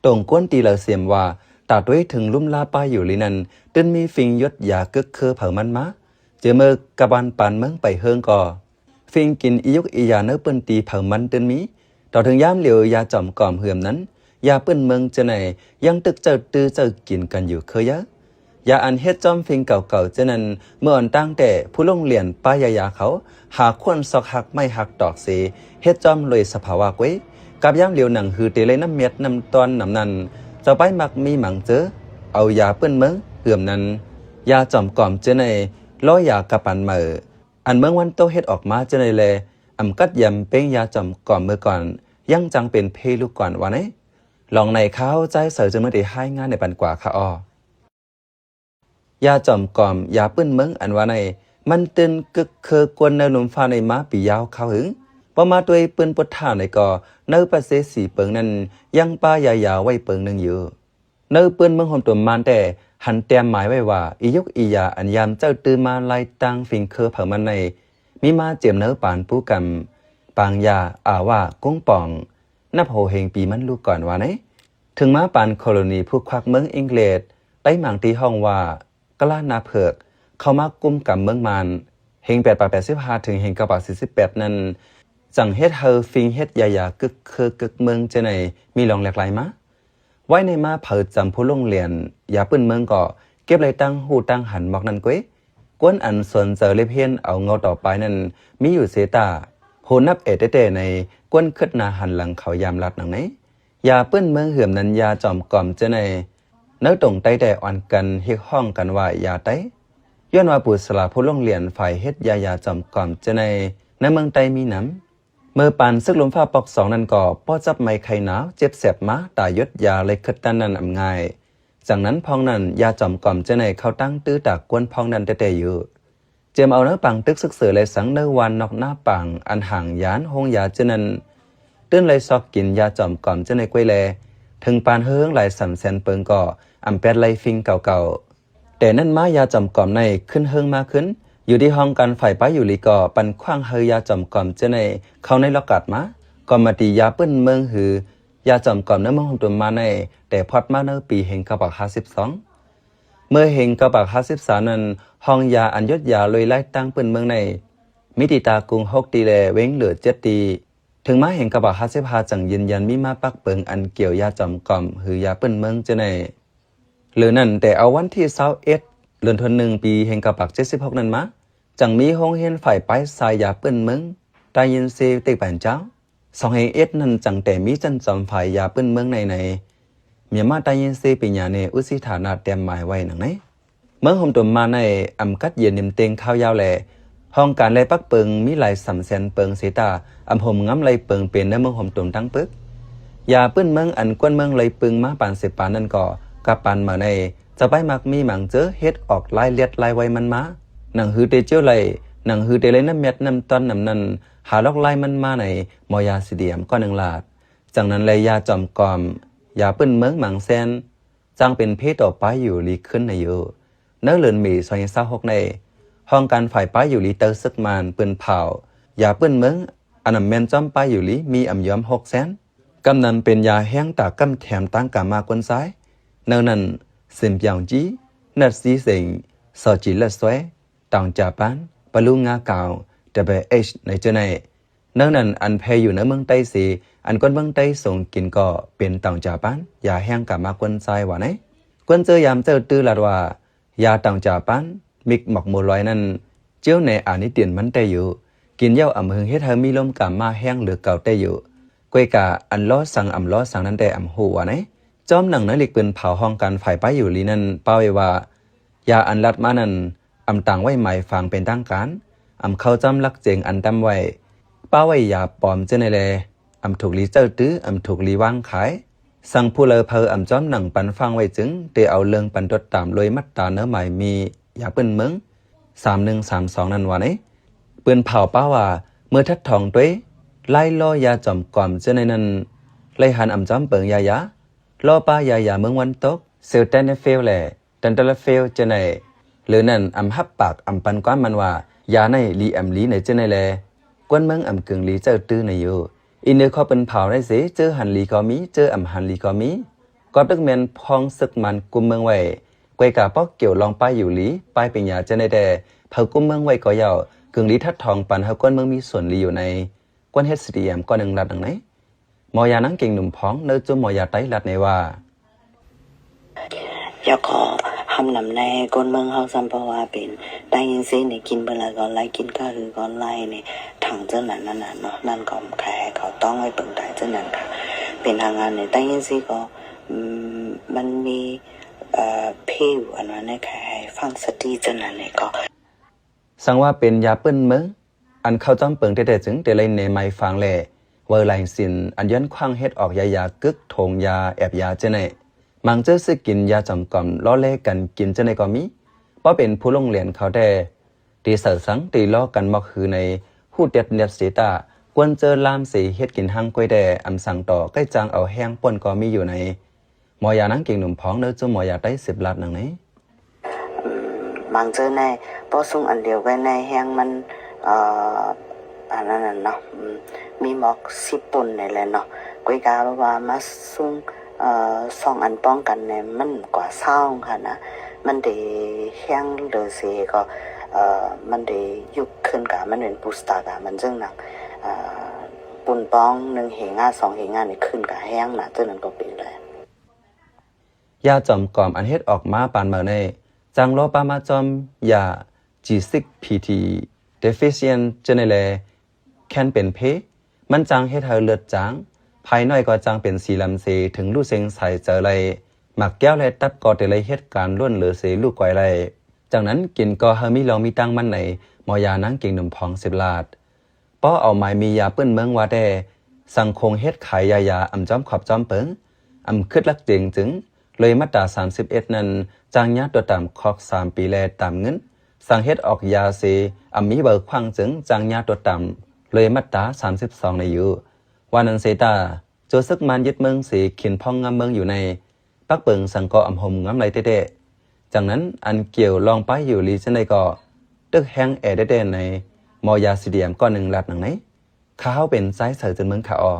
ຕົງກວນຕີເລົ່າສຽມວ່າ ຕາຕົວເອງເຖິງລຸ່ມລາປ້າຢູ່ລີນັ້ນ ຕື່ນມີຝິງຢົດຢາກຶກຄືເຜົາມັນມາ. ເຈີເມີກະບານປານເມືອງໄປເຮີງກໍ ຝິງກິນອີຍຸກອີຢາເນີເປີ້ນຕີເຜົາມັນຕື່ນມີ. ຕໍ່ເຖິງຍາມຫຼຽວ ຢາຈອມກອມເຫື່ອມນັ້ນ ຢາພື້ນເມືອງເຈີໃນ ຍັງຕຶກເຈົ້າຕື້ເຈົ້າກິນກັນຢູ່ຄືເກົ່າ. ຢາອັນເຮັດຈອມຝິງເກົ່າໆເຈີນັ້ນ ເມື່ອອ່ອນຕ່າງແຕ່ຜູ້ລົງລຽນປ້າຢາຢາເຂົາ ຫາຂວນຊອກຫັກໄມ້ຫັກຕອກເສ ເຮັດຈອມໂດຍສະພາວະກ້ວຍ ກັບຍາມຫຼຽວໜັງຮືເຕໄລນ້ຳແມັດນ້ຳຕ້ອນນຳນັ້ນ ເຈົ້າປ້າຍມັກມີມັງເຈີ ເອົາຢາພື້ນເມືອງເຫື່ອມນັ້ນ ຢາຈອມກອມເຈີໃນ ລໍ້ຢາກະປານເໝີ ອັນເມືອງວັນຕົກເຮັດອອກມາເຈີໃນແລ ອຳກັດຢຳເປັງຢາຈອມກອມເມື່ອກ່ອນ ຍັງຈັ່ງເປັນເພລູກກ່ອນວ່າໃນ. ລອງໃນຂ່າວໃຈເສີເຈີເມີໄດ້ຮາຍງານໃນປັນກວ່າຄ່າອໍ. ຢາຈອມກອມ ຢາພື້ນເມືອງອັນວ່າໃນ ມັນຕື່ນກຶກຄືກວນເນີລຸ່ມຟ້າໃນມາປີຍາວຄາວຫຶງ. ບໍ່ມາດ້ວຍປືນປຸດຖາໃນກໍ ເນີປະເສສີເປິງນັ້ນ ຍັງປ້າຢາຢາໄວ້ເປິງໜຶ່ງຢູ່. ເນີປືນເມືອງໂຮມຕຸມມານແຕ່ ຫັນແຕ້ມໝາຍໄວ້ວ່າ ອີຍຸກອີຢາອັນຢາມເຈົ້າຕື້ມາລາຍຕ່າງຝິງຄືເຜົາມັນໃນ ມີມາເຈມເນີປານປູກຳ ປາງຢາ ອາວາ ກຸງປອງ ນັບໂຫເຮງປີມັນລູກກ່ອນວ່າໃນ. ເຖິງມາປານໂຄໂລນີຜູ້ຄວັກເມືອງອັງເກດ ໃຕ້ໝາງທີ່ຮ້ອງວ່າ ກະລານາເຜືອກ ເຂົ້າມາກຸມກຳເມືອງມານ ເຮງແປດປາຍແປດສິບຫ້າ ເຖິງເຮງເກົ້າປາຍສີ່ສິບແປດນັ້ນ ຈັ່ງເຮັດໃຫ້ຝິງເຮັດຢາຢາກຶກຄືກຶກເມືອງເຈີໃນ ມີລອງແຫຼກຫຼາຍມາ. ໄວ້ໃນມາເຜົາຈຳຜູ້ລົງລຽນຢາພື້ນເມືອງກໍເກັບໄດ້ຕັ້ງຮູ້ຕັ້ງຫັນໝອກນັ້ນກ້ວຍ. ກວນອັນສົນໃຈເລັບຮຽນເອົາເງົາຕໍ່ປາຍນັ້ນ ມີຢູ່ເສຕາ ໂຫນັບແອແຕ່ໆໃນ ກວນຄຶດໜ້າຫັນຫຼັງເຂົາຢາມລັດໜັງໃນ. ຢາພື້ນເມືອງເຫື່ອມນັ້ນ ຢາຈອມກອມເຈີໃນ ເນີຕົງໃຕ້ແຕ່ອ່ອນກັນຮຽກຮ້ອງກັນວ່າຢາໄຕ. ຍ້ອນວ່າປູສາລາຜູ້ລົງລຽນຝ່າຍເຮັດຢາຢາຈອມກອມເຈີໃນ ໃນເມືອງໃຕ້ມີນຳ. ເມື່ອປານເສິກລົມຟ້າປອກສອງນັ້ນກໍ ປໍຈັບໄມໄຂ້ໜາວ ເຈັບແສບມາ ຕາຢົດຢາໄລຄຶດຕ້ານນັ້ນອຳງ່າຍ. ຈັ່ງນັ້ນພອງນັ້ນ ຢາຈອມກອມເຈີໃນ ເຂົ້າຕັ້ງຕື້ຕາກວນພອງນັ້ນແຕ່ໆຢູ່. ເຈີມເອົາເນີປາງຕຶກຊຶກເສີແລສັງເນີວານນອກໜ້າປາງ ອັນຫາງຢານໂຮງຢາເຈີນັ້ນ ຕື່ນໄລຊອກກິນຢາຈອມກອມເຈີໃນກ້ວຍແລ ເຖິງປານເຮີງຫຼາຍສາມແສນເປິງກໍ ອຳແປດໄລຝິງເກົ່າໆ. ແຕ່ນັ້ນມາ ຢາຈອມກອມໃນຂຶ້ນເຮີງມາຂຶ້ນ ຢູ່ທີ່ຫ້ອງການຝ່າຍປ້າຍຢູ່ລີກໍ ປັນຂວ້າງໃຫ້ຢາຈອມກອມເຈີໃນ ເຂົ້າໃນລອກກາດມາ. ກໍມາຕີຢາພື້ນເມືອງ ຫຼື ຢາຈອມກອມໃນເມືອງໂຮມຕຸມມານໃນ ແຕ່ພອດມາໃນປີເຮງເກົ້າປາຍຫ້າສິບສອງ. ເມື່ອເຮງເກົ້າປາຍຫ້າສິບສາມນັ້ນ ຫ້ອງຢາອັນຢົດຢາໂດຍລາຍຕ່າງພື້ນເມືອງໃນ ມີທີ່ຕາກຸງຫົກທີ່ແລ ເວັງເຫຼືອເຈັດທີ່. ເຖິງມາເຮງເກົ້າປາຍຫ້າສິບຫ້າ ຈັ່ງຢືນຢັນມີມາປັກເປິງອັນກ່ຽວຢາຈອມກອມ ຫຼື ຢາພື້ນເມືອງເຈີໃນ. ຫຼືນັ້ນ ແຕ່ເອົາວັນທີຊາວເອັດ ເດືອນທນໜຶ່ງ ປີເຮງເກົ້າປາຍເຈັດສິບຫົກນັ້ນມາ ຈັ່ງມີໂຮງຮຽນຝ່າຍປ້າຍສາຍຢາພື້ນເມືອງ ຕາຍິນເຊ ເຕັກປານເຈົ້າ. ສອງເຮງເອັດນັ້ນ ຈັ່ງແຕ່ມີຊັ້ນຈອມຝ່າຍຢາພື້ນເມືອງໃນໃນ ມຽມາຕາຍິນເຊ ປີຍາເນ ອຸຊິຖານະ ແຕ້ມໝາຍໄວ້ໜັງໃນ. ເມືອງໂຮມຕຸມມານໃນ ອຳກັດເຢັນນິມເຕັງຄາວຍາວແລ ຫ້ອງການແລປັກເປິງມີຫຼາຍສາມແສນເປິງເສຕາ ອຳໂຮມງຳໄລເປິງເປັນໃນເມືອງໂຮມຕຸມຕັ້ງປຶກ. ຢາພື້ນເມືອງອັນກວນເມືອງໄລປຶງມາປານເສປານນັ້ນກໍ ກະປານເໝີໃນ ຈະໄປມັກມີມັງເຈີເຮັດອອກລາຍລຽດລາຍໄວມັນມາ. ໜັງຮືເຕເຈຽວໄລ ໜັງຮືເຕໄລນ້ຳແມັດນ້ຳຕ້ອນນຳນັ້ນ ຫາລອກລາຍມັນມາໃນໝໍຢາສີດຽມກໍໜຶ່ງລາດ. ຈັ່ງນັ້ນແລ ຢາຈອມກອມ ຢາພື້ນເມືອງມັງແຊນ ຈັ່ງເປັນເພຕໍ່ປ້າຍຢູ່ລີຂຶ້ນໃນຢູ່. ໃນເດືອນເມ ສອງພັນຊາວຫົກໃນ ຫ້ອງການຝ່າຍປ້າຍຢູ່ລີໃຕ້ເສິກມານ ປືນເຜົາຢາພື້ນເມືອງ ອັນນຳແມ່ນຈອມປ້າຍຢູ່ລີ ມີອຳຍອມຫົກແສນ ກຳນຳເປັນຢາແຮງຕາກຳແຖມຕາງກາມາກົນຊາຍ ໃນນັ້ນ ເຊິນປຽວຈີ ນັດຊີເຊັງ ຊໍຈີ ລັດສວຍ ຕາງຈາປານ ປາລຸງງາກາວ Double H ໃນເຈີໃນ. ເນີນັ້ນ ອັນແຜ່ຢູ່ໃນເມືອງໃຕ້ເສ ອັນຄົນເມືອງໃຕ້ຊົງກິນກໍເປັນຕາງຈາປານ ຢາແຮງກາມາກົນຊາຍວ່າໃນ. ຄົນເຈີຍາມເຈົ້າຕື້ລາດວ່າ ຢາຕາງຈາປານ ມິກໝອກໝູລອຍນັ້ນ ເຈ້ວໃນອານິຕິນມັນແຕ່ຢູ່ ກິນແລ້ວອຳເຫິງເຮັດໃຫ້ມີລົມກາມາແຮງເຫຼືອເກົ່າແຕ່ຢູ່. ກວຍກາ ອັນລໍສັງອຳລໍສັງນັ້ນແຕ່ອຳຮູ້ວ່າໃນ. ຈອມໜັງໃນລິກປືນເຜົາຫ້ອງການຝ່າຍປ້າຍຢູ່ລີນັ້ນ ປາໄວ້ວ່າ ຢາອັນລັດມານັ້ນ ອຳຕາງໄວ້ໝາຍຝັງເປັນທາງການ ອຳເຂົ້າຈຳຫຼັກເຈັງອັນຕຳໄວ້ ປາໄວ້ຢາປອມເຈີໃນແລ ອຳຖືກລີເຈົ້າຕື້ ອຳຖືກລີວາງຂາຍ ສັງຜູ້ເລີເພີອຳຈອມໜັງປັນຝັງໄວ້ຈຶ່ງ ໄດ້ເອົາເລື່ອງປັນຕົດຕາມໂດຍມາດຕາເນື້ອໝາຍມີຢາພື້ນເມືອງ ສາມໜຶ່ງສາມສອງນັ້ນວ່າໃນ. ປືນເຜົາປາວ່າ ເມື່ອທັດທອງຕົວ ລາຍລໍ້ຢາຈອມກອມເຈີໃນນັ້ນ ໄລ່ຫັນອຳຈອມເປິງຢາຢາ ລໍ້ປ້າຢາຢາເມືອງວັນຕົກ ເຊວແຕນເນເຟວແລ ແຕນຕະລະເຟວເຈີໃນ ຫຼືນັ້ນ ອຳຮັບປາກອຳປັນຄວາມມັນວ່າ ຢາໃນລີອຳລີໃນເຈີໃນແລ ກວນເມືອງອຳກຶ່ງລີເຈົ້າຕື້ໃນຢູ່. ອີເໜືອຂໍ້ປືນເຜົາໃນເສ ເຈີຫັນລີກໍມີ ເຈີອຳຫັນລີກໍມີ ກໍຕຶກແມ່ນພ້ອງເສິກມານກຸມເມືອງໄວ້. ກວຍກາ ເພາະກ່ຽວລອງປ້າຍຢູ່ຫຼີ ປ້າຍເປັນຫຍັງຈັ່ງໃດແດ່ ເຜົາກຸມເມືອງໄວ້ກໍເຍົາ ກຶ່ງລີທັດທອງປັນໃຫ້ຄົນເມືອງມີສ່ວນລີຢູ່ໃນ ກວນເຮັດ ຊີດີເອັມ ກ້ອນໜຶ່ງລັດດັ່ງໃນ ໝໍຢານາງເກັ່ງໜຸ່ມພອງ ໃນຈຸມໝໍຢາໃຕ້ລັດໃນວ່າ ແລ້ວກໍຫ້ຳນຳໃນຄົນເມືອງເຮົາຊ້ຳ ເພາະວ່າເປັນ ໄດ້ຍິນເສຍງນີ້ ກິນເບິ່ງແລ້ວກໍໄລ່ ກິນກະຄືກໍໄລ່ນີ້ ທາງເຈົ້ານັ້ນນັ້ນນະເນາະ ນັ້ນກໍຂາຍໃຫ້ເຂົາຕ້ອງໄວ້ເບິ່ງໄດ້ເຈົ້ານັ້ນຄ່ະ ເປັນທາງງານນີ້ ໄດ້ຍິນເສຍງກໍ ອືມ ມັນມີ ເອີ ເພວ ອັນວ່າໃນຂາຍໃຫ້ຟັງສະຕິເຈົ້ານັ້ນນີ້ກໍ ສັງວ່າເປັນຢາພື້ນເມືອງ ອັນເຂົ້າຈອມເປິງແທ້ໆ ຈຶ່ງໄດ້ໄລ່ແນໃໝຟັງແລ ເວົ້າຫຼາຍສິນ ອັນຍ້ອນຂວ້າງເຮັດອອກຢາ ຢາກຶກ ຖົງຢາ ແອບຢາຈັ່ງໃດ ມັງເຈີຊື້ກິນຢາຈອມກອມ ລໍ້ແລກັນກິນຈັ່ງໃດກໍມີ ເພາະເປັນຜູ້ລົງແລນເຂົາແດ່ ຕີເສົາສັງ ຕີລໍ້ກັນໝອກຄືໃນ ຮູ້ແຕ່ເນັບເສຍຕາ ກວນເຈີລາມເສ ເຮັດກິນຫ້າງກ້ວຍແດ່ ອຳສັງຕໍ່ ໃກ້ຈ້າງເອົາແຮງປ່ນກໍມີຢູ່ໃນ ໝໍຢານາງເກັ່ງໜຸ່ມພອງ ໃນຈຸມໝໍຢາໃຕ້ສິບລັດດັ່ງໃນ ອືມ ບາງເຈີໃນ ພໍຊຸງອັນດຽວໄວ້ໃນແຮງມັນ ເອີ ອັນນັ້ນນະເນາະ ອືມ ມີໝອກຊິບປົນນີ້ແຫຼະເນາະ ກວຍກາວ່າມາຊຸງ ເອີ ສອງອັນປ້ອງກັນນີ້ ມັນກວ່າຊາວຫັ້ນນະ ມັນໄດ້ແຮງເລີເສກໍ ເອີ ມັນໄດ້ຍຸບຂຶ້ນກະ ມັນເປັນບູສເຕີກະ ມັນຈຶ່ງໜັກ ເອີ ປຸນປ້ອງໜຶ່ງເຮງາ ສອງເຮງານີ້ຂຶ້ນກະແຮງນະ ເຈົ້ານັ້ນກໍເປັນແຫຼະ. ຢາຈອມກອມອັນເຮັດອອກມາປານເໝີໃນ ຈັ່ງລໍປະມາຈອມຢາ ຈີຊິກພີທີ ເດຟິຊຽນ ເຈີເນແລ ແຄນເປັນເພ ມັນຈັ່ງເຮັດໃຫ້ເລືອດຈາງ ພາຍນອກກໍຈັ່ງເປັນສີດຳເສ ເຖິງຮູ້ເສັງສາຍເຈີໄດ້ ໝາກແກ້ວ ແລະ ຕັບກໍໄດ້ເຮັດການລົ້ນເຫຼືອເສ ລູກກອຍໄດ້ ຈັ່ງນັ້ນກິນກໍໃຫ້ມີລອງມີຕັ້ງມັນໃນ ໝໍຢານາງເກັ່ງໜຸ່ມພອງ ສິບລາດ. ເພາະເອົາໝາຍມີຢາພື້ນເມືອງວ່າແດ່ ສັງຄົງເຮັດຂາຍຢາຢາ ອຳຈອມຂອບຈອມເປິງ ອຳຄຶດລັກເຈງຈຶ່ງ ໂດຍມາດຕາສາມສິບເອັດນັ້ນ ຈ້າງຍາຕົວຕາມຄອກສາມປີ ແລະ ຕາມເງິນ ສັງເຮັດອອກຢາເສ ອຳມີເບົາຂວ້າງຈຶ່ງ ຈ້າງຍາຕົວຕາມ ໂດຍມາດຕາສາມສິບສອງໃນຢູ່ ວ່ານັ້ນເສຕາ ໂຈເສິກມານຍຶດເມືອງເສ ຂິນພອງງຳເມືອງຢູ່ໃນ ປັກເປິງສັງກໍອຳໂຮມງຳໄລແທ້ໆ ຈັ່ງນັ້ນ ອັນກ່ຽວລອງປ້າຍຢູ່ຫຼີຈັ່ງໃດກໍ ຕຶກແຮງແອແດ່ໆໃນ ໝໍຢາ ຊີດີເອັມ ກ້ອນໜຶ່ງລັດດັ່ງໃນ ຂ້າເຮົາເປັນຊາຍເສີຈນເມືອງຂະອໍ.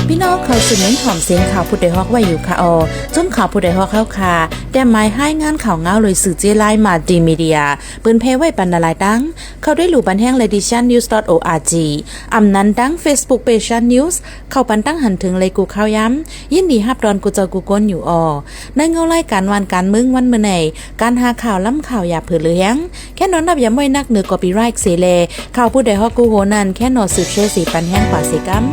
ພີ່ນ້ອງເຂົ້າສູ່ເມັນຫອມເສັງຂ່າວຜູ້ໃດຮອກໄວ້ຢູ່ຂະອໍ ຈຸ້ມຂ່າວຜູ້ໃດຮອກເຮົາຄ່າ ແຕ້ມໝາຍຮາຍງານຂ່າວງາວໂດຍສື່ເຈ້ລາຍມັລຕິມີເດຍ ເປີນແຜ່ໄວ້ປັນຫຼາຍໆຕັ້ງ ເຂົ້າໄດ້ລູບານແຮງ ແລະ ດິຊານນິວສ໌ ດອດ ໂອອາຈີ ອຳນັ້ນຕັ້ງເຟສບຸກເພຈ ດິຊານນິວສ໌ ເຂົ້າປັນຕັ້ງຫັນເຖິງໄລກູ່ຂ່າວຍາມ ຍິນດີຮັບດອນກູ່ເຈົ້າກູ່ຄົນຢູ່ອໍ. ໃນເງົາລາຍການບ້ານການເມືອງວັນມື້ໃນ ການຫາຂ່າວລ້ຳຂ່າວຢ່າເຜີເຫຼືອແຮງ ແຄ່ນອນນັບຢາມໄວ້ນັກເໜືອກອບປີຣາຍເຊແລ ຂ່າວຜູ້ໃດຮອກກູ່ໂຫນັ້ນ ແຄ່ນອນສືບແຊເສປັນແຮງກວ່າເຊກຳ.